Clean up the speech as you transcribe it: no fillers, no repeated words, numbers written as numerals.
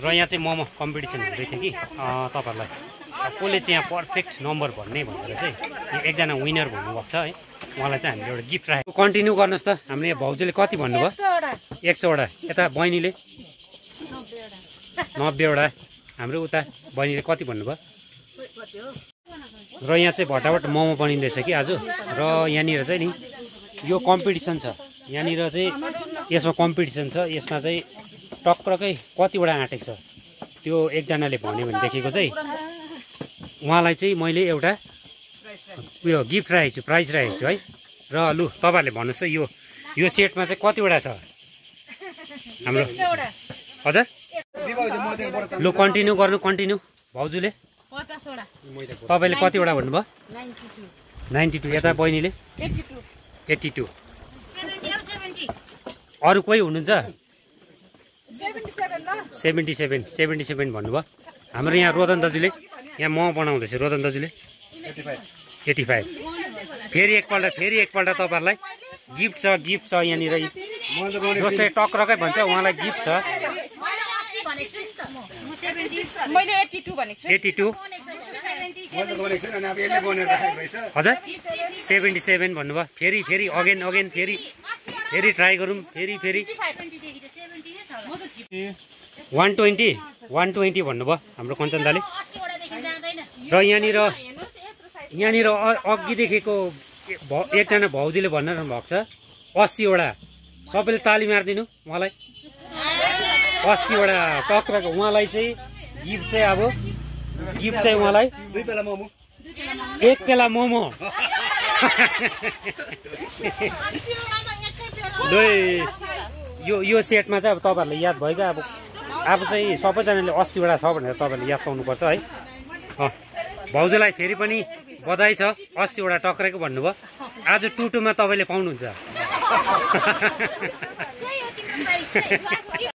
र यहाँ चाहिँ मोमो कम्पिटिसन हुँदै थियो कि तपाईँहरूलाई कसले चाहिँ यहाँ पर्फेक्ट नम्बर भन्ने भनेर चाहिँ एकजना विनर भन्नुभएको छ है। उहाँलाई चाहिँ हामीले एउटा गिफ्ट राखेको। कन्टिन्यू गर्नुहोस् त। हाम्रो यहाँ भाउजूले कति भन्नुभयो? 100वटा। यता बहिनीले 90वटा। हाम्रो उता बहिनीले कति भन्नुभयो? र यहाँ चाहिँ भटाभट मोमो बनिँदैछ कि आज। र यहाँनिर चाहिँ नि यो कम्पिटिसन छ। यहाँनिर चाहिँ यसमा कम्पिटिसन छ। यसमा चाहिँ टक्क्रकै कतिवटा आँटेको छ त्यो एकजनाले भन्यो भने देखेको चाहिँ उहाँलाई चाहिँ मैले एउटा उयो गिफ्ट राखेको छु, प्राइज राखेको छु है। र लु तपाईँहरूले भन्नुहोस् त यो सेटमा चाहिँ कतिवटा छ हाम्रो? हजुर लु कन्टिन्यू गर्नु। कन्टिन्यू भाउजूले 50वटा। तपाईँले कतिवटा भन्नुभयो? 92। यता बहिनीले 82। अरू कोही हुनुहुन्छ? 77 भन्नुभयो। हाम्रो यहाँ रोदन दाजुले यहाँ मोमो बनाउँदैछ। रोदन दाजुले 85। फेरि एकपल्ट तपाईँहरूलाई गिफ्ट छ यहाँनिर। जसले टक्रकै भन्छ उहाँलाई गिफ्ट छ। मैले 82 भनेको छु। 82 हजुर 77 भन्नुभयो। फेरि अगेन फेरि ट्राई गरौँ। फेरि 120 भन्नुभयो हाम्रो कञ्चन दाले। र यहाँनिर अघिदेखिको एकजना भाउजूले भन्न भएको छ 80वटा। सबैले ताली मारिदिनु उहाँलाई। 80वटा टक्रको उहाँलाई चाहिँ गिफ्ट चाहिँ उहाँलाई 2 पेला मोमो। 1 पेला मोमो। यो सेटमा चाहिँ अब तपाईँहरूलाई याद भयो क्या। अब चाहिँ सबैजनाले 80वटा छ भनेर तपाईँहरूले याद पाउनुपर्छ है। भाउजूलाई फेरि पनि बधाई छ। 80वटा टक्रेको भन्नुभयो। आज टुटुमा तपाईँले पाउनुहुन्छ।